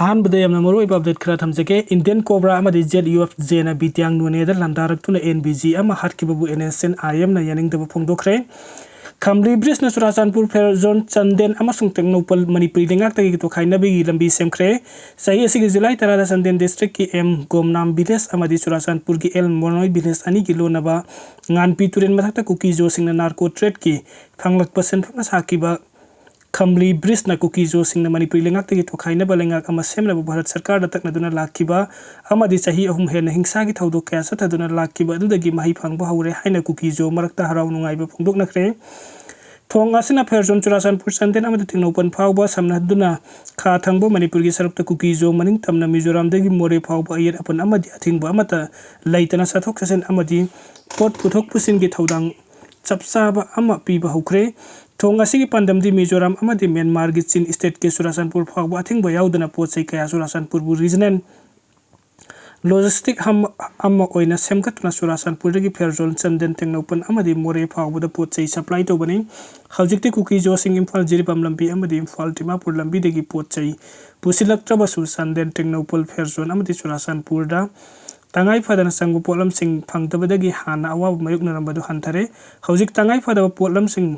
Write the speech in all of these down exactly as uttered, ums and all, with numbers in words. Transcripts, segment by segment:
ꯑꯍꯥꯟꯕꯗ ꯌꯥꯝꯅ ꯃꯔꯨꯑꯣꯏꯕ ꯑꯞꯗꯦꯠ ꯈꯔ ꯊꯝꯖꯒꯦ꯫ ꯏꯟꯗꯤꯌꯟ ꯀꯣꯕ꯭ꯔꯥ ꯑꯃꯗꯤ ꯖꯦꯠ ꯌꯨ ꯑꯦꯐ ꯖꯦꯅ ꯕꯤꯇ꯭ꯌꯥꯡ ꯅꯣꯅꯦꯗ ꯂꯥꯟꯗꯥꯔꯛꯇꯨꯅ ꯑꯦꯟ ꯕꯤ ꯖꯤ ꯑꯃ ꯍꯥꯠꯈꯤꯕꯕꯨ ꯑꯦꯟ ꯑꯦꯁ ꯑꯦꯟ ꯑꯥꯏ ꯑꯦꯝꯅ ꯌꯥꯅꯤꯡꯗꯕ ꯐꯣꯡꯗꯣꯛꯈ꯭ꯔꯦ꯫ ꯈꯝꯂꯤ ꯕ꯭ꯔꯤꯖꯅ ꯆꯨꯔꯥꯆꯥꯟꯄꯨꯔ ꯐꯦꯔꯖꯣꯟ ꯆꯟꯗꯦꯟ ꯑꯃꯁꯨꯡ ꯇꯦꯡꯅꯧꯄꯜ ꯃꯅꯤꯄꯨꯔꯤ ꯂꯩꯉꯥꯛꯇꯒꯤ ꯇꯣꯈꯥꯏꯅꯕꯒꯤ ꯂꯝꯕꯤ ꯁꯦꯝꯈ꯭ꯔꯦ꯫ ꯆꯍꯤ ꯑꯁꯤꯒꯤ ꯖꯨꯂꯥꯏ ꯇꯔꯥꯗ ꯆꯥꯟꯗꯦꯜ ꯗꯤꯁꯇ꯭ꯔꯤꯛꯀꯤ ꯑꯦꯝ ꯒꯣꯝꯅꯥꯝ ꯚꯤꯂꯦꯖ ꯑꯃꯗꯤ ꯆꯨꯔꯥꯆꯥꯟꯄꯨꯔꯒꯤ ꯑꯦꯜ ꯃꯣꯅꯣꯏ ꯚꯤꯂꯦꯖ ꯑꯅꯤꯒꯤ ꯂꯣꯟꯅꯕ ꯉꯥꯟꯄꯤ ꯇꯨꯔꯦꯜ ꯃꯊꯛꯇ ꯀꯨꯀꯤꯖꯣꯁꯤꯡꯅ ꯅꯥꯔꯀꯣ ꯇ꯭ꯔꯦꯗꯀꯤ ꯐꯪꯂꯛꯄ ꯁꯦꯟꯐꯝꯅ ꯁꯥꯈꯤꯕ ꯈꯝꯂꯤ ꯕ꯭ꯔꯤꯖꯅ ꯀꯨꯀꯤꯖꯣꯁꯤꯡꯅ ꯃꯅꯤꯄꯨꯔꯤ ꯂꯩꯉꯥꯛꯇꯒꯤ ꯇꯣꯈꯥꯏꯅꯕ ꯂꯩꯉꯥꯛ ꯑꯃ ꯁꯦꯝꯅꯕ ꯚꯥꯔꯠ ꯁꯔꯀꯥꯔꯗ ꯇꯛꯅꯗꯨꯅ ꯂꯥꯛꯈꯤꯕ ꯑꯃꯗꯤ ꯆꯍꯤ ꯑꯍꯨꯝ ꯍꯦꯟꯅ ꯍꯤꯡꯁꯥꯒꯤ ꯊꯧꯗꯣꯛ ꯀꯌꯥ ꯆꯠꯊꯗꯨꯅ ꯂꯥꯛꯈꯤꯕ ꯑꯗꯨꯗꯒꯤ ꯃꯍꯩ ꯐꯪꯕ ꯍꯧꯔꯦ ꯍꯥꯏꯅ ꯀꯨꯀꯤꯖꯣ ꯃꯔꯛꯇ ꯍꯔꯥꯎ ꯅꯨꯡꯉꯥꯏꯕ ꯐꯣꯡꯗꯣꯛꯅꯈ꯭ꯔꯦ꯫ ꯊꯣꯡ ꯑꯁꯤꯅ ꯐꯦꯔꯖꯣꯟ, ꯆꯨꯔꯥꯆꯥꯟꯄꯨꯔ, ꯆꯥꯟꯗꯦꯜ ꯑꯃꯗꯤ ꯇꯦꯡꯅꯧꯄꯜ ꯐꯥꯎꯕ ꯁꯝꯅꯍꯟꯗꯨꯅ ꯈꯥ ꯊꯪꯕ ꯃꯅꯤꯄꯨꯔꯒꯤ ꯁꯔꯨꯛꯇ ꯀꯨꯀꯤꯖꯣ ꯃꯅꯤꯡ ꯇꯝꯅ ꯃꯤꯖꯣꯔꯥꯝꯗꯒꯤ ꯃꯣꯔꯦ ꯐꯥꯎꯕ ꯑꯌꯦꯠ ꯑꯄꯟ ꯑꯃꯗꯤ ꯑꯊꯤꯡꯕ ꯑꯃꯠꯇ ꯂꯩꯇꯅ ꯆꯠꯊꯣꯛ ꯆꯠꯁꯤꯟ ꯑꯃꯗꯤ ꯄꯣꯠ ꯄꯨꯊꯣꯛ ꯄꯨꯁꯤꯟꯒꯤ ꯊꯧꯗꯥꯡ ꯆꯞ ꯆꯥꯕ ꯑꯃ ꯄꯤꯕ ꯍꯧꯈ꯭ꯔꯦ꯫ ꯊꯣꯡ ꯑꯁꯤꯒꯤ ꯄꯥꯟꯗꯝꯗꯤ ꯃꯤꯖꯣꯔꯥꯝ ꯑꯃꯗꯤ ꯃ꯭ꯌꯥꯟꯃꯥꯔꯒꯤ ꯆꯤꯟ ꯁ꯭ꯇꯦꯠꯀꯤ ꯆꯨꯔꯥꯆꯥꯟꯄꯨꯔ ꯐꯥꯎꯕ ꯑꯊꯤꯡꯕ ꯌꯥꯎꯗꯅ ꯄꯣꯠ ꯆꯩ ꯀꯌꯥ ꯆꯨꯔꯥꯆꯥꯟꯄꯨꯔꯕꯨ ꯔꯤꯖꯅꯦꯜ ꯂꯣꯖꯤꯁꯇꯤꯛ ꯍꯝ ꯑꯃ ꯑꯣꯏꯅ ꯁꯦꯝꯒꯠꯇꯨꯅ ꯆꯨꯔꯥꯆꯥꯟꯄꯨꯔꯗꯒꯤ ꯐꯦꯔꯖꯣꯜ, ꯆꯟꯗꯦꯟ, ꯇꯦꯡꯅꯧꯄꯜ ꯑꯃꯗꯤ ꯃꯣꯔꯦ ꯐꯥꯎꯕꯗ ꯄꯣꯠ ꯆꯩ ꯁꯄ꯭ꯂꯥꯏ ꯇꯧꯕꯅꯤ꯫ ꯍꯧꯖꯤꯛꯇꯤ ꯀꯨꯀꯤꯖꯣꯁꯤꯡ ꯏꯝꯐꯥꯜ ꯖꯤꯔꯤꯕꯥꯝ ꯂꯝꯕꯤ ꯑꯃꯗꯤ ꯏꯝꯐꯥꯜ ꯗꯤꯃꯥꯄꯨꯔ ꯂꯝꯕꯤꯗꯒꯤ ꯄꯣꯠ ꯆꯩ ꯄꯨꯁꯤꯜꯂꯛꯇ꯭ꯔꯕꯁꯨ ꯆꯥꯟꯗꯦꯜ, ꯇꯦꯡꯅꯧꯄꯜ, ꯐꯦꯔꯖꯣꯟ ꯑꯃꯗꯤ ꯆꯨꯔꯥꯆꯥꯟꯄꯨꯔꯗ ꯇꯉꯥꯏ ꯐꯗꯅ ꯆꯪꯕ ꯄꯣꯠꯂꯝꯁꯤꯡ ꯐꯪꯗꯕꯗꯒꯤ ꯍꯥꯟꯅ ꯑꯋꯥꯕ ꯃꯥꯌꯣꯛꯅꯔꯝꯕꯗꯨ ꯍꯟꯊꯔꯦ꯫ ꯍꯧꯖꯤꯛ ꯇꯉꯥꯏ ꯐꯗꯕ ꯄꯣꯠꯂꯝꯁꯤꯡ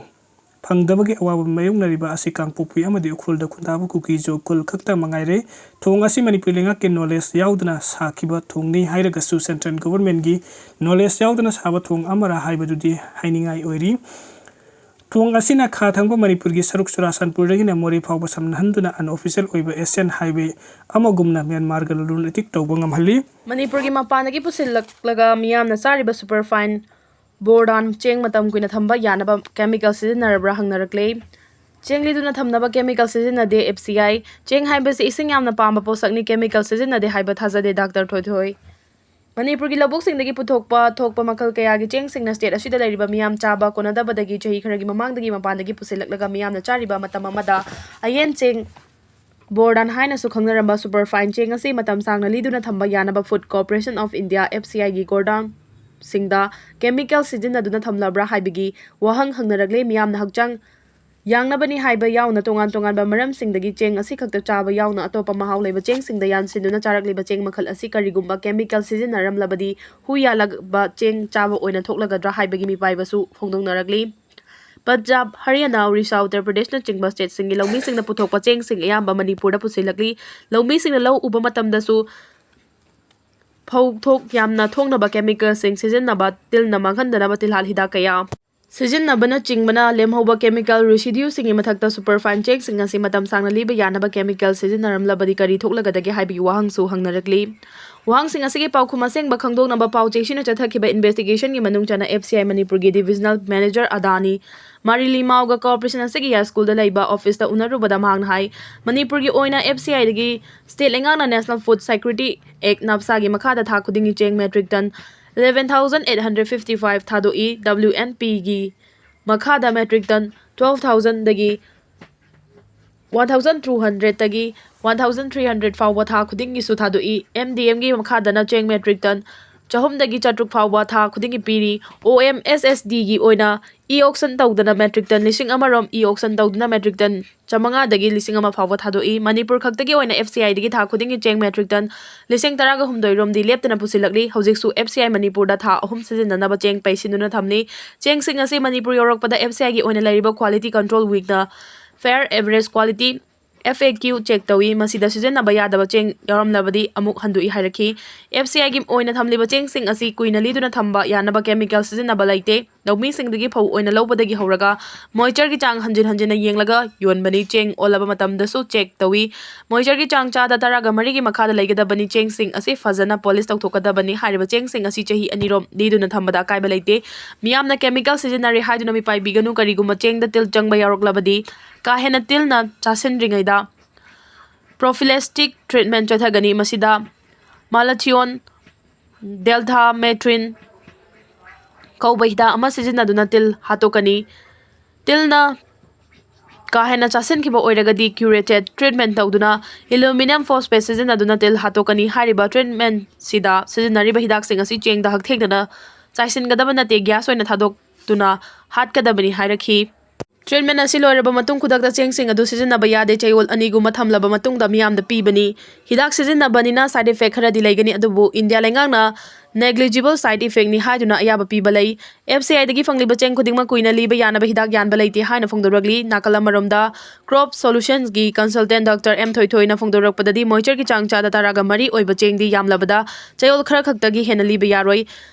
ꯐꯪꯗꯕꯒꯤ ꯑꯋꯥꯕ ꯃꯥꯌꯣꯛꯅꯔꯤꯕ ꯑꯁꯤ ꯀꯥꯡꯄꯣꯛꯄꯤ ꯑꯃꯗꯤ ꯎꯈ꯭ꯔꯨꯜꯗ ꯈꯨꯟꯗꯥꯕ ꯀꯨꯀꯤꯖꯣ ꯀꯨꯜ ꯈꯛꯇ ꯃꯉꯥꯏꯔꯦ꯫ ꯊꯣꯡ ꯑꯁꯤ ꯃꯅꯤꯄꯨꯔ ꯂꯩꯉꯥꯛꯀꯤ ꯅꯣꯂꯦꯖ ꯌꯥꯎꯗꯅ ꯁꯥꯈꯤꯕ ꯊꯣꯡꯅꯤ ꯍꯥꯏꯔꯒꯁꯨ ꯁꯦꯟꯇ꯭ꯔꯦꯜ ꯒꯣꯚꯔꯟꯃꯦꯟꯒꯤ ꯅꯣꯂꯦꯖ ꯌꯥꯎꯗꯅ ꯁꯥꯕ ꯊꯣꯡ ꯑꯃꯔ ꯍꯥꯏꯕꯗꯨꯗꯤ ꯍꯥꯏꯅꯤꯡꯉꯥꯏ ꯑꯣꯏꯔꯤ꯫ ꯊꯣꯡ ꯑꯁꯤꯅ ꯈꯥ ꯊꯪꯕ ꯃꯅꯤꯄꯨꯔꯒꯤ ꯁꯔꯨꯛ ꯆꯨꯔꯥꯆꯥꯟꯄꯨꯔꯗꯒꯤꯅ ꯃꯣꯔꯦ ꯐꯥꯎꯕ ꯁꯝꯅꯍꯟꯗꯨꯅ ꯑꯟꯑꯣꯐꯤꯁꯤꯌꯦꯜ ꯑꯣꯏꯕ ꯑꯦꯁꯤꯌꯥꯟ ꯍꯥꯏꯋꯦ ꯑꯃꯒꯨꯝꯅ ꯃ꯭ꯌꯥꯟꯃꯥꯔꯒ ꯂꯂꯣꯟ ꯏꯇꯤꯛ ꯇꯧꯕ ꯉꯝꯍꯜꯂꯤ꯫ ꯃꯅꯤꯄꯨꯔꯒꯤ ꯃꯄꯥꯟꯗꯒꯤ ꯄꯨꯁꯤꯜꯂꯛꯂꯒ ꯃꯤꯌꯥꯝꯅ ꯆꯥꯔꯤꯕ ꯁꯨꯄꯔꯐꯥꯏꯟ ꯕꯣꯔꯗꯥꯟ ꯆꯦꯡ ꯃꯇꯝ ꯀꯨꯏꯅ ꯊꯝꯕ ꯌꯥꯅꯕ ꯀꯦꯃꯤꯀꯦꯜ ꯁꯤꯖꯤꯟꯅꯔꯕ꯭ꯔꯥ ꯍꯪꯅꯔꯛꯂꯦ꯫ ꯆꯦꯡ ꯂꯤꯗꯨꯅ ꯊꯝꯅꯕ ꯀꯦꯃꯤꯀꯦꯜ ꯁꯤꯖꯤꯟꯅꯗꯦ, ꯑꯦꯐ ꯁꯤ ꯑꯥꯏ꯫ ꯆꯦꯡ ꯍꯥꯏꯕꯁꯤ ꯏꯁꯤꯡ ꯌꯥꯝꯅ ꯄꯥꯝꯕ ꯄꯣꯠꯁꯛꯅꯤ, ꯀꯦꯃꯤꯀꯦꯜ ꯁꯤꯖꯤꯟꯅꯗꯦ ꯍꯥꯏꯕ ꯊꯥꯖꯗꯦ, ꯗꯥꯛꯇꯔ ꯊꯣꯏꯊꯣꯏ꯫ ꯃꯅꯤꯄꯨꯔꯒꯤ ꯂꯧꯕꯨꯛꯁꯤꯡꯗꯒꯤ ꯄꯨꯊꯣꯛꯄ ꯊꯣꯛꯄ ꯃꯈꯜ ꯀꯌꯥꯒꯤ ꯆꯦꯡꯁꯤꯡꯅ ꯁ꯭ꯇꯦꯠ ꯑꯁꯤꯗ ꯂꯩꯔꯤꯕ ꯃꯤꯌꯥꯝ ꯆꯥꯕ ꯀꯣꯟꯅꯗꯕꯗꯒꯤ ꯆꯍꯤ ꯈꯔꯒꯤ ꯃꯃꯥꯡꯗꯒꯤ ꯃꯄꯥꯟꯗꯒꯤ ꯄꯨꯁꯤꯜꯂꯛꯂꯒ ꯃꯤꯌꯥꯝꯅ ꯆꯥꯔꯤꯕ ꯃꯇꯝ ꯑꯃꯗ ꯑꯌꯦꯟ ꯆꯦꯡ ꯕꯣꯔꯗꯥꯟ ꯍꯥꯏꯅꯁꯨ ꯈꯪꯅꯔꯝꯕ ꯁꯨꯄꯔꯐꯥꯏꯟ ꯆꯦꯡ ꯑꯁꯤ ꯃꯇꯝ ꯁꯥꯡꯅ ꯂꯤꯗꯨꯅ ꯊꯝꯕ ꯌꯥꯅꯕ food corporation of India, F C ꯑꯥꯏꯒꯤ ꯒꯣꯗꯥꯎꯟꯁꯤꯡꯗ ꯀꯦꯃꯤꯀꯦꯜ ꯁꯤꯖꯤꯟꯅꯗꯨꯅ ꯊꯝꯂꯕ꯭ꯔꯥ ꯍꯥꯏꯕꯒꯤ ꯋꯥꯍꯪ ꯍꯪꯅꯔꯛꯂꯦ꯫ ꯃꯤꯌꯥꯝꯅ ꯍꯛꯆꯥꯡ ꯌꯥꯡꯅꯕꯅꯤ ꯍꯥꯏꯕ ꯌꯥꯎꯅ ꯇꯣꯉꯥꯟ ꯇꯣꯉꯥꯟꯕ ꯃꯔꯝꯁꯤꯡꯗꯒꯤ ꯆꯦꯡ ꯑꯁꯤ ꯈꯛꯇ ꯆꯥꯕ ꯌꯥꯎꯅ ꯑꯇꯣꯞꯄ ꯃꯍꯥꯎ ꯂꯩꯕ ꯆꯦꯡꯁꯤꯡꯗ ꯌꯥꯟꯁꯤꯟꯗꯨꯅ ꯆꯥꯔꯛꯂꯤꯕ ꯆꯦꯡ ꯃꯈꯜ ꯑꯁꯤ ꯀꯔꯤꯒꯨꯝꯕ chemical ꯁꯤꯖꯤꯟꯅꯔꯝꯂꯕꯗꯤ ꯍꯨ ꯌꯥꯜꯂꯕ ꯆꯦꯡ ꯆꯥꯕ ꯑꯣꯏꯅ ꯊꯣꯛꯂꯒꯗ꯭ꯔꯥ ꯍꯥꯏꯕꯒꯤ ꯃꯤꯄꯥꯏꯕꯁꯨ ꯐꯣꯡꯗꯣꯛꯅꯔꯛꯂꯤ꯫ ꯄꯟꯖꯥꯕ, ꯍꯔꯤꯌꯥꯅꯥ, ꯑꯣꯔꯤꯁꯥ, ꯎꯠꯇꯔ ꯄ꯭ꯔꯗꯦꯁꯅꯆꯤꯡꯕ stateꯁꯤꯡꯒꯤ ꯂꯧꯃꯤꯁꯤꯡꯅ ꯄꯨꯊꯣꯛꯄ ꯆꯦꯡꯁꯤꯡ ꯑꯌꯥꯝꯕ ꯃꯅꯤꯄꯨꯔꯗ ꯄꯨꯁꯤꯜꯂꯛꯂꯤ꯫ ꯂꯧꯃꯤꯁꯤꯡꯅ ꯂꯧ ꯎꯕ ꯃꯇꯝꯗꯁꯨ ꯐꯧꯊꯣꯛ ꯌꯥꯝꯅ ꯊꯣꯛꯅꯕ chemicalꯁꯤꯡ ꯁꯤꯖꯤꯟꯅꯕ, ꯇꯤꯜꯅ ꯃꯥꯡꯍꯟꯗꯅꯕ ꯇꯤꯜꯍꯥꯠ ꯍꯤꯗꯥꯛ ꯀꯌꯥ ꯁꯤꯖꯤꯟꯅꯕꯅꯆꯤꯡꯕꯅ ꯂꯦꯝꯍꯧꯕ chemical residueꯁꯤꯡꯒꯤ ꯃꯊꯛꯇ superfine ꯆꯦꯡꯁꯤꯡ ꯑꯁꯤ ꯃꯇꯝ ꯁꯥꯡꯅ ꯂꯤꯕ ꯌꯥꯅꯕ chemical ꯁꯤꯖꯤꯟꯅꯔꯝꯂꯕꯗꯤ ꯀꯔꯤ ꯊꯣꯛꯂꯒꯗꯒꯦ ꯍꯥꯏꯕꯒꯤ ꯋꯥꯍꯪꯁꯨ ꯍꯪꯅꯔꯛꯂꯤ꯫ ꯋꯥꯍꯪꯁꯤꯡ ꯑꯁꯤꯒꯤ ꯄꯥꯎꯈꯨꯝ ꯑꯁꯦꯡꯕ ꯈꯪꯗꯣꯛꯅꯕ ꯄꯥꯎ ꯆꯦꯛꯁꯤꯟꯅ ꯆꯠꯊꯈꯤꯕ investigationꯒꯤ ꯃꯅꯨꯡ ꯆꯟꯅ F C I ꯃꯅꯤꯄꯨꯔꯒꯤ divisional manager ꯑꯗꯥꯅꯤ ꯃꯥꯔꯤꯂꯤꯃꯥꯎꯒ corporation ꯑꯁꯤꯒꯤ ꯌꯥꯏꯁ꯭ꯀꯨꯜꯗ ꯂꯩꯕ officeꯇ ꯎꯅꯔꯨꯕꯗ ꯃꯍꯥꯛꯅ ꯍꯥꯏ, ꯃꯅꯤꯄꯨꯔꯒꯤ ꯑꯣꯏꯅ F C Iꯗꯒꯤ state ꯂꯩꯉꯥꯛꯅ National Food Security Act, NFSAꯒꯤ ꯃꯈꯥꯗ ꯊꯥ ꯈꯨꯗꯤꯡꯒꯤ ꯆꯦꯡ metric ton eleven thousand eight hundred fifty five ꯊꯥꯗꯣꯛꯏ꯫ W N Pꯒꯤ ꯃꯈꯥꯗ metric ton twelve thousandꯗꯒꯤ one thousand two hundredꯇꯒꯤ one thousand three hundred ꯐꯥꯎꯕ ꯊꯥ ꯈꯨꯗꯤꯡꯒꯤꯁꯨ ꯊꯥꯗꯣꯛꯏ꯫ M D Mꯒꯤ ꯃꯈꯥꯗꯅ ꯆꯦꯡ metric ton ꯆꯍꯨꯝꯗꯒꯤ ꯆꯥꯇ꯭ꯔꯨꯛ ꯐꯥꯎꯕ ꯊꯥ ꯈꯨꯗꯤꯡꯒꯤ ꯄꯤꯔꯤ꯫ O M S S Dꯒꯤ ꯑꯣꯏꯅ e-auction ꯇꯧꯗꯅ metric ton ꯂꯤꯁꯤꯡ ꯑꯃꯔꯣꯝ, e-auction ꯇꯧꯗꯨꯅ metric ton ꯆꯥꯃꯉꯥꯗꯒꯤ ꯂꯤꯁꯤꯡ ꯑꯃ ꯐꯥꯎꯕ ꯊꯥꯗꯣꯛꯏ꯫ ꯃꯅꯤꯄꯨꯔ ꯈꯛꯇꯒꯤ ꯑꯣꯏꯅ F C Iꯗꯒꯤ ꯊꯥ ꯈꯨꯗꯤꯡꯒꯤ ꯆꯦꯡ metric ton ꯂꯤꯁꯤꯡ ꯇꯔꯥꯒ ꯍꯨꯝꯗꯣꯏ ꯔꯣꯝꯗꯤ ꯂꯦꯞꯇꯅ ꯄꯨꯁꯤꯜꯂꯛꯂꯤ꯫ ꯍꯧꯖꯤꯛꯁꯨ F C I ꯃꯅꯤꯄꯨꯔꯗ ꯊꯥ ꯑꯍꯨꯝ ꯁꯤꯖꯤꯟꯅꯅꯕ ꯆꯦꯡ ꯄꯩꯁꯤꯟꯗꯨꯅ ꯊꯝꯂꯤ꯫ ꯆꯦꯡꯁꯤꯡ ꯑꯁꯤ ꯃꯅꯤꯄꯨꯔ ꯌꯧꯔꯛꯄꯗ F C Iꯒꯤ ꯑꯣꯏꯅ ꯂꯩꯔꯤꯕ Quality Control Weekꯅ Fair Average Quality, F A Q, check ꯇꯧꯏ꯫ ꯃꯁꯤꯗ ꯁꯤꯖꯤꯟꯅꯕ ꯌꯥꯗꯕ ꯆꯦꯡ ꯌꯥꯎꯔꯝꯂꯕꯗꯤ ꯑꯃꯨꯛ ꯍꯟꯗꯣꯛꯏ ꯍꯥꯏꯔꯛꯈꯤ꯫ F C Iꯒꯤ ꯑꯣꯏꯅ ꯊꯝꯂꯤꯕ ꯆꯦꯡꯁꯤꯡ ꯑꯁꯤ ꯀꯨꯏꯅ ꯂꯤꯗꯨꯅ ꯊꯝꯕ ꯌꯥꯅꯕ chemical ꯁꯤꯖꯤꯟꯅꯕ ꯂꯩꯇꯦ꯫ ꯂꯧꯃꯤꯁꯤꯡꯗꯒꯤ ꯐꯧ ꯑꯣꯏꯅ ꯂꯧꯕꯗꯒꯤ ꯍꯧꯔꯒ moistureꯒꯤ ꯆꯥꯡ ꯍꯟꯖꯤꯟ ꯍꯟꯖꯤꯟꯅ ꯌꯦꯡꯂꯒ ꯌꯣꯟꯕꯅꯤ꯫ ꯆꯦꯡ ꯑꯣꯜꯂꯕ ꯃꯇꯝꯗꯁꯨ check ꯇꯧꯏ꯫ Moistureꯒꯤ ꯆꯥꯡ ꯆꯥꯗ ꯇꯔꯥꯒ ꯃꯔꯤꯒꯤ ꯃꯈꯥꯗ ꯂꯩꯒꯗꯕꯅꯤ꯫ ꯆꯦꯡꯁꯤꯡ ꯑꯁꯤ ꯐꯖꯅ polish ꯇꯧꯊꯣꯛꯀꯗꯕꯅꯤ꯫ ꯍꯥꯏꯔꯤꯕ ꯆꯦꯡꯁꯤꯡ ꯑꯁꯤ ꯆꯍꯤ ꯑꯅꯤꯔꯣꯝ ꯂꯤꯗꯨꯅ ꯊꯝꯕꯗ ꯑꯀꯥꯏꯕ ꯂꯩꯇꯦ꯫ ꯃꯤꯌꯥꯝꯅ chemical ꯁꯤꯖꯤꯟꯅꯔꯦ ꯍꯥꯏꯗꯨꯅ ꯃꯤꯄꯥꯏꯕꯤꯒꯅꯨ꯫ ꯀꯔꯤꯒꯨꯝꯕ ꯆꯦꯡꯗ ꯇꯤꯜ ꯆꯪꯕ ꯌꯥꯎꯔꯛꯂꯕꯗꯤ ꯀꯥ ꯍꯦꯟꯅ ꯇꯤꯜꯅ ꯆꯥꯁꯤꯟꯗ꯭ꯔꯤꯉꯩꯗ prophylactic treatment ꯆꯠꯊꯒꯅꯤ꯫ ꯃꯁꯤꯗ malathion, deltamethrin ꯀꯧꯕ ꯍꯤꯗꯥꯛ ꯑꯃ ꯁꯤꯖꯤꯟꯅꯗꯨꯅ ꯇꯤꯜ ꯍꯥꯠꯇꯣꯛꯀꯅꯤ꯫ ꯇꯤꯜꯅ ꯀꯥ ꯍꯦꯟꯅ ꯆꯥꯁꯤꯟꯈꯤꯕ ꯑꯣꯏꯔꯒꯗꯤ curated treatment ꯇꯧꯗꯨꯅ aluminium phosphate ꯁꯤꯖꯤꯟꯅꯗꯨꯅ ꯇꯤꯜ ꯍꯥꯠꯇꯣꯛꯀꯅꯤ꯫ ꯍꯥꯏꯔꯤꯕ treatmentꯁꯤꯗ ꯁꯤꯖꯤꯟꯅꯔꯤꯕ ꯍꯤꯗꯥꯛꯁꯤꯡ ꯑꯁꯤ ꯆꯦꯡꯗ ꯍꯛꯊꯦꯡꯅꯅ ꯆꯥꯏꯁꯤꯟꯒꯗꯕ ꯅꯠꯇꯦ, gas ꯑꯣꯏꯅ ꯊꯥꯗꯣꯛꯇꯨꯅ ꯍꯥꯠꯀꯗꯕꯅꯤ ꯍꯥꯏꯔꯛꯈꯤ꯫ Treatment ꯑꯁꯤ ꯂꯣꯏꯔꯕ ꯃꯇꯨꯡ ꯈꯨꯗꯛꯇ ꯆꯦꯡꯁꯤꯡ ꯑꯗꯨ ꯁꯤꯖꯤꯟꯅꯕ ꯌꯥꯗꯦ꯫ ꯆꯌꯣꯜ ꯑꯅꯤꯒꯨꯝꯕ ꯊꯝꯂꯕ ꯃꯇꯨꯡꯗ ꯃꯤꯌꯥꯝꯗ ꯄꯤꯕꯅꯤ꯫ ꯍꯤꯗꯥꯛ ꯁꯤꯖꯤꯟꯅꯕꯅꯤꯅ side effect ꯈꯔꯗꯤ ꯂꯩꯒꯅꯤ, ꯑꯗꯨꯕꯨ ꯏꯟꯗꯤꯌꯥ ꯂꯩꯉꯥꯛꯅ negligible side effect ꯅꯤ ꯍꯥꯏꯗꯨꯅ ꯑꯌꯥꯕ ꯄꯤꯕ ꯂꯩ꯫ F C I ꯗꯒꯤ ꯐꯪꯂꯤꯕ ꯆꯦꯡ ꯈꯨꯗꯤꯡꯃꯛ ꯀꯨꯏꯅ ꯂꯤꯕ ꯌꯥꯅꯕ ꯍꯤꯗꯥꯛ ꯌꯥꯟꯕ ꯂꯩꯇꯦ ꯍꯥꯏꯅ ꯐꯣꯡꯗꯣꯔꯛꯂꯤ꯫ ꯅꯥꯀꯜ ꯑꯃꯔꯣꯝꯗ Crop Solutions ꯒꯤ consultant Doctor M ꯊꯣꯏꯊꯣꯏꯅ ꯐꯣꯡꯗꯣꯔꯛꯄꯗꯗꯤ moisture ꯒꯤ ꯆꯥꯡ ꯆꯥꯗ ꯇꯔꯥꯒ ꯃꯔꯤ ꯑꯣꯏꯕ ꯆꯦꯡꯗꯤ ꯌꯥꯝꯂꯕꯗ ꯆꯌꯣꯜ ꯈꯔ ꯈꯛꯇꯒꯤ ꯍꯦꯟꯅ ꯂꯤꯕ ꯌꯥꯔꯣꯏ꯫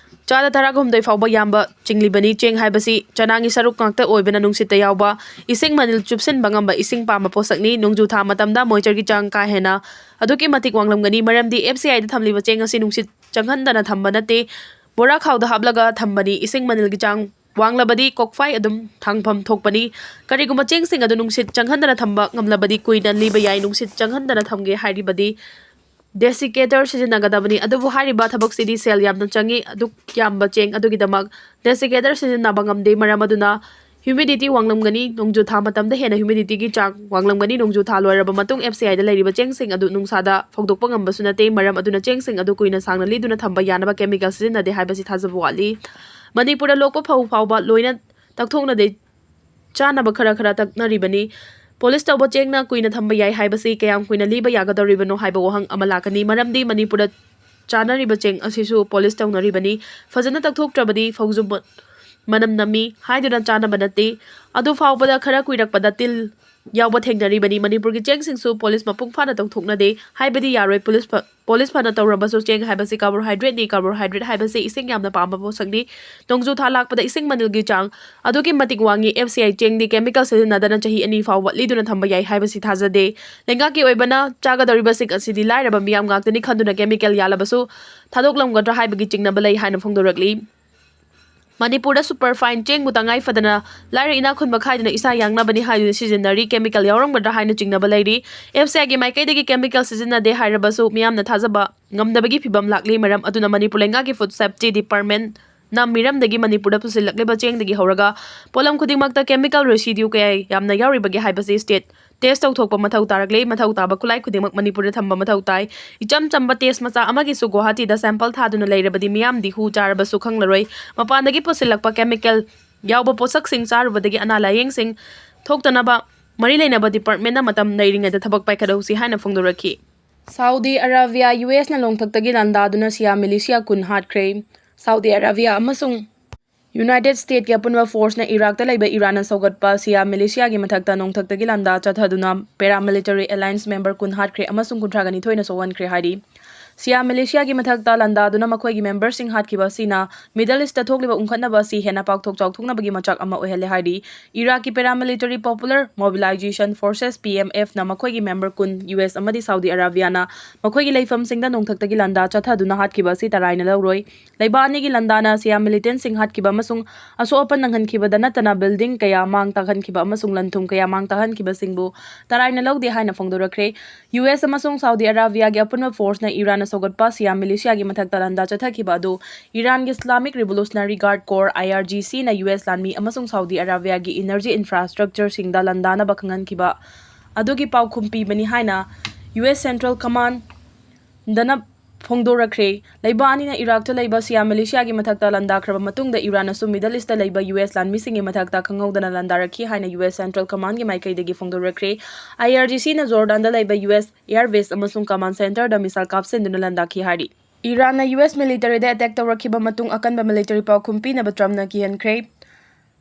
ꯆꯥꯗ ꯇꯔꯥꯒ ꯍꯨꯝꯗꯣꯏ ꯐꯥꯎꯕ ꯌꯥꯝꯕ ꯆꯤꯡꯂꯤꯕꯅꯤ꯫ ꯆꯦꯡ ꯍꯥꯏꯕꯁꯤ ꯆꯅꯥꯒꯤ ꯁꯔꯨꯛ ꯉꯥꯛꯇ ꯑꯣꯏꯕꯅ ꯅꯨꯡꯁꯤꯠꯇ ꯌꯥꯎꯕ ꯏꯁꯤꯡ ꯃꯅꯤꯜ ꯆꯨꯞꯁꯤꯟꯕ ꯉꯝꯕ ꯏꯁꯤꯡ ꯄꯥꯝꯕ ꯄꯣꯠꯁꯛꯅꯤ꯫ ꯅꯣꯡꯖꯨ ꯊꯥ ꯃꯇꯝꯗ moisture ꯒꯤ ꯆꯥꯡ ꯀꯥ ꯍꯦꯟꯅ ꯑꯗꯨꯛꯀꯤ ꯃꯇꯤꯛ ꯋꯥꯡꯂꯝꯒꯅꯤ, ꯃꯔꯝꯗꯤ F C I ꯗ ꯊꯝꯂꯤꯕ ꯆꯦꯡ ꯑꯁꯤ ꯅꯨꯡꯁꯤꯠ ꯆꯪꯍꯟꯗꯅ ꯊꯝꯕ ꯅꯠꯇꯦ꯫ ꯕꯣꯔꯥ ꯈꯥꯎꯗ ꯍꯥꯞꯂꯒ ꯊꯝꯕꯅꯤ꯫ ꯏꯁꯤꯡ ꯃꯅꯤꯜꯒꯤ ꯆꯥꯡ ꯋꯥꯡꯂꯕꯗꯤ ꯀꯣꯛꯐꯥꯏ ꯑꯗꯨꯝ ꯊꯥꯡꯐꯝ ꯊꯣꯛꯄꯅꯤ꯫ ꯀꯔꯤꯒꯨꯝꯕ ꯆꯦꯡꯁꯤꯡ ꯑꯗꯨ ꯅꯨꯡꯁꯤꯠ ꯆꯪꯍꯟꯗꯅ ꯊꯝꯕ ꯉꯝꯂꯕꯗꯤ ꯀꯨꯏꯅ ꯂꯤꯕ ꯌꯥꯏ꯫ ꯅꯨꯡꯁꯤꯠ ꯆꯪꯍꯟꯗꯅ ꯊꯝꯒꯦ ꯍꯥꯏꯔꯤꯕꯗꯤ desiccator ꯁꯤꯖꯤꯟꯅꯒꯗꯕꯅꯤ꯫ ꯑꯗꯨꯕꯨ ꯍꯥꯏꯔꯤꯕ ꯊꯕꯛꯁꯤꯗꯤ ꯁꯦꯜ ꯌꯥꯝꯅ ꯆꯪꯏ꯫ ꯑꯗꯨꯛ ꯌꯥꯝꯕ ꯆꯦꯡ ꯑꯗꯨꯒꯤꯗꯃꯛ desiccator ꯁꯤꯖꯤꯟꯅꯕ ꯉꯝꯗꯦ꯫ ꯃꯔꯝ ꯑꯗꯨꯅ humidity ꯋꯥꯡꯂꯝꯒꯅꯤ꯫ ꯅꯣꯡꯖꯨ ꯊꯥ ꯃꯇꯝꯗ ꯍꯦꯟꯅ humidity ꯒꯤ ꯆꯥꯡ ꯋꯥꯡꯂꯝꯒꯅꯤ꯫ ꯅꯣꯡꯖꯨ ꯊꯥ ꯂꯣꯏꯔꯕ ꯃꯇꯨꯡ F C I ꯗ ꯂꯩꯔꯤꯕ ꯆꯦꯡꯁꯤꯡ ꯑꯗꯨ ꯅꯨꯡꯁꯥꯗ ꯐꯧꯗꯣꯛꯄ ꯉꯝꯕꯁꯨ ꯅꯠꯇꯦ꯫ ꯃꯔꯝ ꯑꯗꯨꯅ ꯆꯦꯡꯁꯤꯡ ꯑꯗꯨ ꯀꯨꯏꯅ ꯁꯥꯡꯅ ꯂꯤꯗꯨꯅ ꯊꯝꯕ ꯌꯥꯅꯕ chemical ꯁꯤꯖꯤꯟꯅꯗꯦ ꯍꯥꯏꯕꯁꯤ ꯊꯥꯖꯕ ꯋꯥꯠꯂꯤ꯫ ꯃꯅꯤꯄꯨꯔꯗ ꯂꯣꯛꯄ ꯐꯧ ꯐꯥꯎꯕ ꯂꯣꯏꯅ ꯇꯛꯊꯣꯛꯅꯗꯦ꯫ ꯆꯥꯅꯕ ꯈꯔ ꯈꯔ ꯇꯛꯅꯔꯤꯕꯅꯤ꯫ Polish ꯇꯧꯕ ꯆꯦꯡꯅ ꯀꯨꯏꯅ ꯊꯝꯕ ꯌꯥꯏ ꯍꯥꯏꯕꯁꯤ ꯀꯌꯥꯝ ꯀꯨꯏꯅ ꯂꯤꯕ ꯌꯥꯒꯗꯧꯔꯤꯕꯅꯣ ꯍꯥꯏꯕ ꯋꯥꯍꯪ ꯑꯃ ꯂꯥꯛꯀꯅꯤ꯫ ꯃꯔꯝꯗꯤ ꯃꯅꯤꯄꯨꯔꯗ ꯆꯥꯅꯔꯤꯕ ꯆꯦꯡ ꯑꯁꯤꯁꯨ polish ꯇꯧꯅꯔꯤꯕꯅꯤ꯫ ꯐꯖꯅ ꯇꯛꯊꯣꯛꯇ꯭ꯔꯕꯗꯤ ꯐꯧꯁꯨ ꯃ-, ꯃꯅꯝ ꯅꯝꯃꯤ ꯍꯥꯏꯗꯨꯅ ꯆꯥꯅꯕ ꯅꯠꯇꯦ꯫ ꯑꯗꯨ ꯐꯥꯎꯕꯗ ꯈꯔ ꯀꯨꯏꯔꯛꯄꯗ ꯇꯤꯜ ꯌꯥꯎꯕ ꯊꯦꯡꯅꯔꯤꯕꯅꯤ꯫ ꯃꯅꯤꯄꯨꯔꯒꯤ ꯆꯦꯡꯁꯤꯡꯁꯨ polish ꯃꯄꯨꯡ ꯐꯥꯅ ꯇꯧꯊꯣꯛꯅꯗꯦ ꯍꯥꯏꯕꯗꯤ ꯌꯥꯔꯣꯏ꯫ Polish ꯐ-, polish ꯐꯅ ꯇꯧꯔꯕꯁꯨ ꯆꯦꯡ ꯍꯥꯏꯕꯁꯤ carbohydrate ꯅꯤ꯫ Carbohydrate ꯍꯥꯏꯕꯁꯤ ꯏꯁꯤꯡ ꯌꯥꯝꯅ ꯄꯥꯝꯕ ꯄꯣꯠꯁꯛꯅꯤ꯫ ꯅꯣꯡꯖꯨ ꯊꯥ ꯂꯥꯛꯄꯗ ꯏꯁꯤꯡ ꯃꯅꯤꯜꯒꯤ ꯆꯥꯡ ꯑꯗꯨꯛꯀꯤ ꯃꯇꯤꯛ ꯋꯥꯡꯉꯤ꯫ F C I ꯆꯦꯡꯗꯤ chemical ꯁꯤꯖꯤꯟꯅꯗꯅ ꯆꯍꯤ ꯑꯅꯤ ꯐꯥꯎꯕ ꯂꯤꯗꯨꯅ ꯊꯝꯕ ꯌꯥꯏ ꯍꯥꯏꯕꯁꯤ ꯊꯥꯖꯗꯦ꯫ ꯂꯩꯉꯥꯛꯀꯤ ꯑꯣꯏꯕꯅ ꯆꯥꯒꯗꯧꯔꯤꯕꯁꯤꯡ ꯑꯁꯤꯗꯤ ꯂꯥꯏꯔꯕ ꯃꯤꯌꯥꯝ ꯉꯥꯛꯇꯅꯤ ꯈꯟꯗꯨꯅ chemical ꯌꯥꯜꯂꯕꯁꯨ ꯊꯥꯗꯣꯛꯂꯝꯒꯗ꯭ꯔꯥ ꯍꯥꯏꯕꯒꯤ ꯆꯤꯡꯅꯕ ꯂꯩ ꯍꯥꯏꯅ ꯐꯣꯡꯗꯣꯔꯛꯂꯤ꯫ ꯃꯅꯤꯄꯨꯔꯗ superfine ꯆꯦꯡꯕꯨ ꯇꯉꯥꯏ ꯐꯗꯅ ꯂꯥꯏꯔ ꯏꯅꯥꯛ ꯈꯨꯟꯕ ꯈꯥꯏꯗꯨꯅ ꯏꯁꯥ ꯌꯥꯡꯅꯕꯅꯤ ꯍꯥꯏꯗꯨꯅ ꯁꯤꯖꯤꯟꯅꯔꯤ꯫ Chemical ꯌꯥꯎꯔꯝꯒꯗ꯭ꯔꯥ ꯍꯥꯏꯅ ꯆꯤꯡꯅꯕ ꯂꯩꯔꯤ꯫ F C I ꯒꯤ ꯃꯥꯏꯀꯩꯗꯒꯤ chemical ꯁꯤꯖꯤꯟꯅꯗꯦ ꯍꯥꯏꯔꯕꯁꯨ ꯃꯤꯌꯥꯝꯅ ꯊꯥꯖꯕ ꯉꯝꯗꯕꯒꯤ ꯐꯤꯚꯝ ꯂꯥꯛꯂꯤ꯫ ꯃꯔꯝ ꯑꯗꯨꯅ ꯃꯅꯤꯄꯨꯔ ꯂꯩꯉꯥꯛꯀꯤ Food Safety Department ꯅ ꯃꯤꯔꯝꯗꯒꯤ ꯃꯅꯤꯄꯨꯔꯗ ꯄꯨꯁꯤꯜꯂꯛꯂꯤꯕ ꯆꯦꯡꯗꯒꯤ ꯍꯧꯔꯒ ꯄꯣꯠꯂꯝ ꯈꯨꯗꯤꯡꯃꯛꯇ chemical residue ꯀꯌꯥ ꯌꯥꯝꯅ ꯌꯥꯎꯔꯤꯕꯒꯦ ꯍꯥꯏꯕꯁꯤ state test ꯇꯧꯊꯣꯛꯄ ꯃꯊꯧ ꯇꯥꯔꯛꯂꯤ꯫ ꯃꯊꯧ ꯇꯥꯕ ꯈꯨꯠꯂꯥꯏ ꯈꯨꯗꯤꯡꯃꯛ ꯃꯅꯤꯄꯨꯔꯗ ꯊꯝꯕ ꯃꯊꯧ ꯇꯥꯏ꯫ ꯏꯆꯝ ꯆꯝꯕ test ꯃꯆꯥ ꯑꯃꯒꯤꯁꯨ ꯒꯨꯋꯥꯍꯥꯇꯤꯗ sample ꯊꯥꯗꯨꯅ ꯂꯩꯔꯕꯗꯤ ꯃꯤꯌꯥꯝꯗꯤ ꯍꯨ ꯆꯥꯔꯕꯁꯨ ꯈꯪꯂꯔꯣꯏ꯫ ꯃꯄꯥꯟꯗꯒꯤ ꯄꯨꯁꯤꯜꯂꯛꯄ chemical ꯌꯥꯎꯕ ꯄꯣꯠꯁꯛꯁꯤꯡ ꯆꯥꯔꯨꯕꯗꯒꯤ ꯑꯅꯥ ꯂꯥꯌꯦꯡꯁꯤꯡ ꯊꯣꯛꯇꯅꯕ ꯃꯔꯤ ꯂꯩꯅꯕ ꯗꯤꯄꯥꯔꯠꯃꯦꯟꯅ ꯃꯇꯝ ꯂꯩꯔꯤꯉꯩꯗ ꯊꯕꯛ ꯄꯥꯏꯈꯠꯍꯧꯁꯤ ꯍꯥꯏꯅ ꯐꯣꯡꯗꯣꯔꯛꯈꯤ꯫ ꯁꯥꯎꯗꯤ ꯑꯔꯥꯕꯤꯌꯥ ꯌꯨ ꯑꯦꯁꯅ ꯅꯣꯡꯊꯛꯇꯒꯤ ꯂꯥꯟꯗꯥꯗꯨꯅ ꯁꯤꯌꯥ ꯃꯤꯂꯤꯁꯤꯌꯥ ꯀꯨꯟ ꯍꯥꯠꯈ꯭ꯔꯦ꯫ ꯁꯥꯎꯗꯤ ꯑꯔꯥꯕꯤꯌꯥ ꯑꯃꯁꯨꯡ ꯌꯨꯅꯥꯏꯇꯦꯗ ꯁ꯭ꯇꯦꯠꯀꯤ ꯑꯄꯨꯟꯕ ꯐꯣꯔꯁꯅ ꯏꯔꯥꯛꯇ ꯂꯩꯕ ꯏꯔꯥꯟꯅ ꯁꯧꯒꯠꯄ ꯁꯤꯌꯥ ꯃꯤꯂꯤꯁꯤꯌꯥꯒꯤ ꯃꯊꯛꯇ ꯅꯣꯡꯊꯛꯇꯒꯤ ꯂꯥꯟꯗꯥ ꯆꯠꯊꯗꯨꯅ ꯄꯦꯔꯥꯃꯤꯂꯤꯇꯔꯤ ꯑꯦꯂꯥꯏꯟꯁ ꯃꯦꯝꯕꯔ ꯀꯨꯟ ꯍꯥꯠꯈ꯭ꯔꯦ ꯑꯃꯁꯨꯡ ꯀꯨꯟꯊ꯭ꯔꯥ ꯅꯤꯊꯣꯏꯅ ꯁꯣꯛꯍꯟꯈ꯭ꯔꯦ ꯍꯥꯏꯔꯤ꯫ ꯁꯤꯌꯥ ꯃꯤꯂꯤꯁꯤꯌꯥꯒꯤ ꯃꯊꯛꯇ ꯂꯥꯟꯗꯥꯗꯨꯅ ꯃꯈꯣꯏꯒꯤ ꯃꯦꯝꯕꯔꯁꯤꯡ ꯍꯥꯠꯈꯤꯕ ꯑꯁꯤꯅ ꯃꯤꯗꯜ ꯏꯁꯇ ꯊꯣꯛꯂꯤꯕ ꯎꯪꯈꯠꯅꯕ ꯑꯁꯤ ꯍꯦꯟꯅ ꯄꯥꯛꯊꯣꯛ ꯆꯥꯎꯊꯣꯛꯅꯕꯒꯤ ꯃꯆꯥꯛ ꯑꯃ ꯑꯣꯏꯍꯜꯂꯦ ꯍꯥꯏꯔꯤ꯫ ꯏꯔꯥꯛꯀꯤ paramilitary popular ꯃꯣꯕꯤꯂꯥꯏꯖꯦꯁꯟ forces, P M ꯑꯦꯐꯅ ꯃꯈꯣꯏꯒꯤ ꯃꯦꯝꯕꯔ ꯀꯨꯟ ꯌꯨ ꯑꯦꯁ ꯑꯃꯗꯤ ꯁꯥꯎꯗꯤ ꯑꯔꯥꯕꯤꯌꯥꯅ ꯃꯈꯣꯏꯒꯤ ꯂꯩꯐꯝꯁꯤꯡꯗ ꯅꯣꯡꯊꯛꯇꯒꯤ ꯂꯥꯟꯗꯥ ꯆꯠꯊꯗꯨꯅ ꯍꯥꯠꯈꯤꯕ ꯑꯁꯤ ꯇꯔꯥꯏꯅ ꯂꯧꯔꯣꯏ꯫ ꯂꯩꯕꯥꯛ ꯑꯅꯤꯒꯤ ꯂꯥꯟꯗꯥꯅ ꯁꯤꯌꯥ ꯃꯤꯂꯤꯇꯦꯟꯁꯤꯡ ꯍꯥꯠꯈꯤꯕ ꯑꯃꯁꯨꯡ ꯑꯁꯣꯛ ꯑꯄꯟ ꯅꯪꯍꯟꯈꯤꯕꯗ ꯅꯠꯇꯅ ꯕꯤꯜꯗꯤꯡ ꯀꯌꯥ ꯃꯥꯡ ꯇꯥꯛꯍꯟꯈꯤꯕ ꯑꯃꯁꯨꯡ ꯂꯟ ꯊꯨꯝ ꯀꯌꯥ ꯃꯥꯡ ꯇꯥꯛꯍꯟꯈꯤꯕꯁꯤꯡꯕꯨ ꯇꯔꯥꯏꯅ ꯂꯧꯗꯦ ꯍꯥꯏꯅ ꯐꯣꯡꯗꯣꯔꯛꯈ꯭ꯔꯦ꯫ ꯌꯨ ꯑꯦꯁ ꯑꯃꯁꯨꯡ ꯁꯥꯎꯗꯤ ꯑꯔꯥꯕꯤꯌꯥꯒꯤ ꯑꯄꯨꯟꯕ ꯐꯣꯔꯁꯅ ꯏꯔꯥꯟꯅ ꯁꯧꯒꯠꯄ ꯁꯤꯌꯥ ꯃꯤꯂꯤꯁꯤꯌꯥꯒꯤ ꯃꯊꯛꯇ ꯂꯥꯟꯗꯥ ꯆꯠꯊꯈꯤꯕ ꯑꯗꯨ ꯏꯔꯥꯟꯒꯤ ꯏꯁꯂꯥꯃꯤꯛ ꯔꯤꯚꯣꯂꯨꯁꯅꯔꯤ ꯒꯥꯔꯗ ꯀꯣꯔ, ꯑꯥꯏ ꯑꯥꯔ ꯖꯤ ꯁꯤꯅ ꯌꯨ ꯑꯦꯁ ꯂꯥꯟꯃꯤ ꯑꯃꯁꯨꯡ ꯁꯥꯎꯗꯤ ꯑꯔꯥꯕꯤꯌꯥꯒꯤ ꯏꯅꯔꯖꯤ ꯏꯟꯐ꯭ꯔꯥꯁꯇ꯭ꯔꯛꯆꯔꯁꯤꯡꯗ ꯂꯥꯟꯗꯥꯅꯕ ꯈꯪꯍꯟꯈꯤꯕ ꯑꯗꯨꯒꯤ ꯄꯥꯎꯈꯨꯝ ꯄꯤꯕꯅꯤ ꯍꯥꯏꯅ ꯌꯨ ꯑꯦꯁ ꯁꯦꯟꯇ꯭ꯔꯦꯜ ꯀꯃꯥꯟꯗꯅ ꯐꯣꯡꯗꯣꯔꯛꯈ꯭ꯔꯦ꯫ ꯂꯩꯕꯥꯛ ꯑꯅꯤꯅ ꯏꯔꯥꯛꯇ ꯂꯩꯕ ꯁꯤꯌꯥ ꯃꯤꯂꯤꯁꯤꯌꯥꯒꯤ ꯃꯊꯛꯇ ꯂꯥꯟꯗꯥꯈ꯭ꯔꯕ ꯃꯇꯨꯡꯗ ꯏꯔꯥꯟꯅꯁꯨ ꯃꯤꯗꯜ ꯏꯁꯇ ꯂꯩꯕ ꯌꯨ ꯑꯦꯁ ꯂꯥꯟꯃꯤꯁꯤꯡꯒꯤ ꯃꯊꯛꯇ ꯈꯪꯍꯧꯗꯅ ꯂꯥꯟꯗꯥꯔꯛꯈꯤ ꯍꯥꯏꯅ ꯌꯨ ꯑꯦꯁ ꯁꯦꯟꯇ꯭ꯔꯦꯜ ꯀꯃꯥꯟꯗꯒꯤ ꯃꯥꯏꯀꯩꯗꯒꯤ ꯐꯣꯡꯗꯣꯔꯛꯈ꯭ꯔꯦ꯫ ꯑꯥꯏ ꯑꯥꯔ ꯖꯤ ꯁꯤꯅ ꯖꯣꯔꯗꯥꯟꯗ ꯂꯩꯕ ꯌꯨ ꯑꯦꯁ ꯑꯦꯌꯔ ꯕꯦꯁ ꯑꯃꯁꯨꯡ ꯀꯃꯥꯟ ꯁꯦꯟꯇꯔꯗ ꯃꯤꯁꯥꯏꯜ ꯀꯥꯞꯁꯤꯟꯗꯨꯅ ꯂꯥꯟꯗꯥꯈꯤ ꯍꯥꯏꯔꯤ꯫ ꯏꯔꯥꯟꯅ ꯌꯨ ꯑꯦꯁ ꯃꯤꯂꯤꯇꯔꯤꯗ ꯑꯦꯇꯦꯛ ꯇꯧꯔꯛꯈꯤꯕ ꯃꯇꯨꯡ ꯑꯀꯟꯕ ꯃꯤꯂꯤꯇꯔꯤ ꯄꯥꯎꯈꯨꯝ ꯄꯤꯅꯕ ꯇ꯭ꯔꯝꯞꯅ ꯀꯤꯍꯟꯈ꯭ꯔꯦ꯫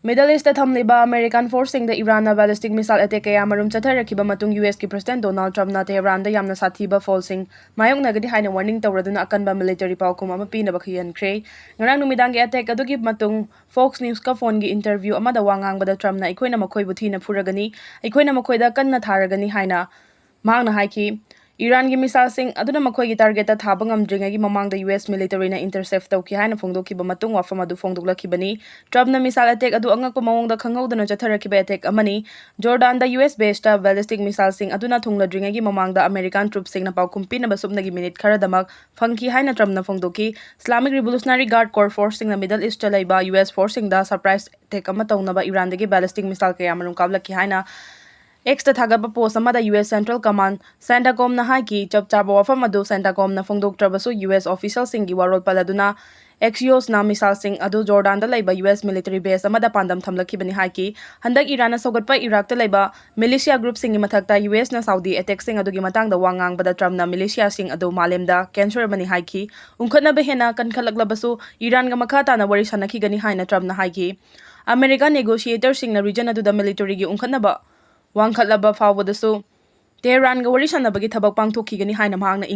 ꯃꯤꯗꯜ ꯏꯁꯇ ꯊꯝꯂꯤꯕ ꯑꯃꯦꯔꯤꯀꯥꯟ ꯐꯣꯔꯁꯁꯤꯡꯗ ꯏꯔꯥꯟꯅ ꯕꯦꯂꯤꯁꯇꯤꯛ ꯃꯤꯁꯥꯏꯜ ꯑꯦꯇꯦꯛ ꯀꯌꯥ ꯃꯔꯨꯝ ꯆꯠꯊꯔꯛꯈꯤꯕ ꯃꯇꯨꯡ ꯌꯨ ꯑꯦꯁꯀꯤ ꯄ꯭ꯔꯁꯤꯗꯦꯟ ꯗꯣꯅꯥꯜꯗ ꯇ꯭ꯔꯝꯞꯅ ꯇꯦꯍꯔꯥꯟꯗ ꯌꯥꯝꯅ ꯁꯥꯊꯤꯕ ꯐꯣꯜꯁꯤꯡ ꯃꯥꯌꯣꯛꯅꯒꯅꯤ ꯍꯥꯏꯅ ꯋꯥꯔꯅꯤꯡ ꯇꯧꯔꯗꯨꯅ ꯑꯀꯟꯕ ꯃꯤꯂꯤꯇꯔꯤ ꯄꯥꯎꯈꯨꯝ ꯑꯃ ꯄꯤꯅꯕ ꯈꯪꯍꯟꯈ꯭ꯔꯦ꯫ ꯉꯔꯥꯡ ꯅꯨꯃꯤꯗꯥꯡꯒꯤ ꯑꯦꯇꯦꯛ ꯑꯗꯨꯒꯤ ꯃꯇꯨꯡ ꯐꯣꯛꯁ ꯅ꯭ꯌꯨꯁꯀ ꯐꯣꯟꯒꯤ ꯏꯟꯇꯔꯚ꯭ꯌꯨ ꯑꯃꯗ ꯋꯥ ꯉꯥꯡꯕꯗ ꯇ꯭ꯔꯝꯞꯅ ꯑꯩꯈꯣꯏꯅ ꯃꯈꯣꯏꯕꯨ ꯊꯤꯅ ꯐꯨꯔꯒꯅꯤ, ꯑꯩꯈꯣꯏꯅ ꯃꯈꯣꯏꯗ ꯀꯟꯅ ꯊꯥꯔꯒꯅꯤ ꯍꯥꯏꯅ ꯃꯍꯥꯛꯅ ꯍꯥꯏꯈꯤ꯫ ꯏꯔꯥꯟꯒꯤ ꯃꯤꯁꯥꯏꯜꯁꯤꯡ ꯑꯗꯨꯅ ꯃꯈꯣꯏꯒꯤ ꯇꯥꯔꯒꯦꯠꯇ ꯊꯥꯕ ꯉꯝꯗ꯭ꯔꯤꯉꯩꯒꯤ ꯃꯃꯥꯡꯗ ꯌꯨ ꯑꯦꯁ ꯃꯤꯂꯤꯇꯔꯤꯅ ꯏꯟꯇꯔꯁꯦꯞ ꯇꯧꯈꯤ ꯍꯥꯏꯅ ꯐꯣꯡꯗꯣꯛꯈꯤꯕ ꯃꯇꯨꯡ ꯋꯥꯐꯝ ꯑꯗꯨ ꯐꯣꯡꯗꯣꯛꯂꯛꯈꯤꯕꯅꯤ꯫ ꯇ꯭ꯔꯝꯞꯅ ꯃꯤꯁꯥꯏꯜ ꯑꯦꯇꯦꯛ ꯑꯗꯨ ꯑꯉꯛꯄ ꯃꯑꯣꯡꯗ ꯈꯪꯍꯧꯗꯅ ꯆꯠꯊꯔꯛꯈꯤꯕ ꯑꯦꯇꯦꯛ ꯑꯃꯅꯤ꯫ ꯖꯣꯔꯗꯥꯟꯗ ꯌꯨ ꯑꯦꯁ ꯕꯦꯁꯇ ꯕꯦꯂꯤꯁꯇꯤꯛ ꯃꯤꯁꯥꯏꯜꯁꯤꯡ ꯑꯗꯨꯅ ꯊꯨꯡꯂꯗ꯭ꯔꯤꯉꯩꯒꯤ ꯃꯃꯥꯡꯗ ꯑꯃꯦꯔꯤꯀꯥꯟ ꯇ꯭ꯔꯨꯞꯁꯤꯡꯅ ꯄꯥꯎꯈꯨꯝ ꯄꯤꯅꯕ ꯁꯨꯞꯅꯒꯤ ꯃꯤꯅꯤꯠ ꯈꯔꯗꯃꯛ ꯐꯪꯈꯤ ꯍꯥꯏꯅ ꯇ꯭ꯔꯝꯞꯅ ꯐꯣꯡꯗꯣꯛꯈꯤ꯫ ꯏꯁꯂꯥꯃꯤꯛ ꯔꯤꯚꯣꯂꯨꯁꯅꯔꯤ ꯒꯥꯔꯗ ꯀꯣꯔ ꯐꯣꯔꯁꯁꯤꯡꯅ ꯃꯤꯗꯜ ꯏꯁꯇ ꯂꯩꯕ ꯌꯨ ꯑꯦꯁ ꯐꯣꯔꯁꯁꯤꯡꯗ ꯁꯔꯄ꯭ꯔꯥꯏꯖ ꯑꯦꯇꯦꯛ ꯑꯃ ꯇꯧꯅꯕ ꯏꯔꯥꯟꯗꯒꯤ ꯕꯦꯂꯤꯁꯇꯤꯛ ꯃꯤꯁꯥꯏꯜ ꯀꯌꯥ ꯃꯔꯨꯝ ꯀꯥꯞꯂꯛꯈꯤ ꯍꯥꯏꯅ X ꯇ ꯊꯥꯒꯠꯄ ꯄꯣꯁ ꯑꯃꯗ U S Central Command CENTCOM ꯅ ꯍꯥꯏꯈꯤ, ꯆꯞ ꯆꯥꯕ ꯋꯥꯐꯝ ꯑꯗꯨ CENTCOM ꯅ ꯐꯣꯡꯗꯣꯛꯇ꯭ꯔꯕꯁꯨ ꯌꯨ ꯑꯦꯁ ꯑꯣꯐꯤꯁꯤꯌꯦꯜꯁꯤꯡꯒꯤ ꯋꯥꯔꯣꯜ ꯄꯜ ꯑꯗꯨꯅ Axios ꯅ ꯃꯤꯁꯥꯏꯜꯁꯤꯡ ꯑꯗꯨ ꯖꯣꯔꯗꯥꯟꯗ ꯂꯩꯕ ꯌꯨ ꯑꯦꯁ military base ꯑꯃꯗ ꯄꯥꯟꯗꯝ ꯊꯝꯂꯛꯈꯤꯕꯅꯤ ꯍꯥꯏꯈꯤ꯫ ꯍꯟꯗꯛ ꯏꯔꯥꯟꯅ ꯁꯧꯒꯠꯄ ꯏꯔꯥꯛꯇ ꯂꯩꯕ militia group ꯁꯤꯡꯒꯤ ꯃꯊꯛꯇ ꯌꯨ ꯑꯦꯁ ꯅ Saudi attack ꯁꯤꯡ ꯑꯗꯨꯒꯤ ꯃꯇꯥꯡꯗ ꯋꯥ ꯉꯥꯡꯕꯗ ꯇ꯭ꯔꯝꯞꯅ militia ꯁꯤꯡ ꯑꯗꯨ ꯃꯥꯂꯦꯝꯗ cancer ꯑꯃꯅꯤ ꯍꯥꯏꯈꯤ꯫ ꯎꯪꯈꯠꯅꯕ ꯍꯦꯟꯅ ꯀꯟꯈꯠꯂꯛꯂꯕꯁꯨ ꯏꯔꯥꯟꯒ ꯃꯈꯥ ꯇꯥꯅ ꯋꯥꯔꯤ ꯁꯥꯟꯅꯈꯤꯒꯅꯤ ꯍꯥꯏꯅ ꯇ꯭ꯔꯝꯞꯅ ꯍꯥꯏꯈꯤ꯫ ꯑꯃꯦꯔꯤꯀꯥꯟ negotiator ꯁꯤꯡꯅ region ꯑꯗꯨꯗ military ꯒꯤ ꯎꯪꯈꯠꯅꯕ ꯋꯥꯡꯈꯠꯂꯕ ꯐꯥꯎꯕꯗꯁꯨ ꯇꯦꯍꯔꯥꯟꯒ ꯋꯥꯔꯤ ꯁꯥꯟꯅꯕꯒꯤ ꯊꯕꯛ ꯄꯥꯡꯊꯣꯛꯈꯤꯒꯅꯤ ꯍꯥꯏꯅ ꯃꯍꯥꯛꯅ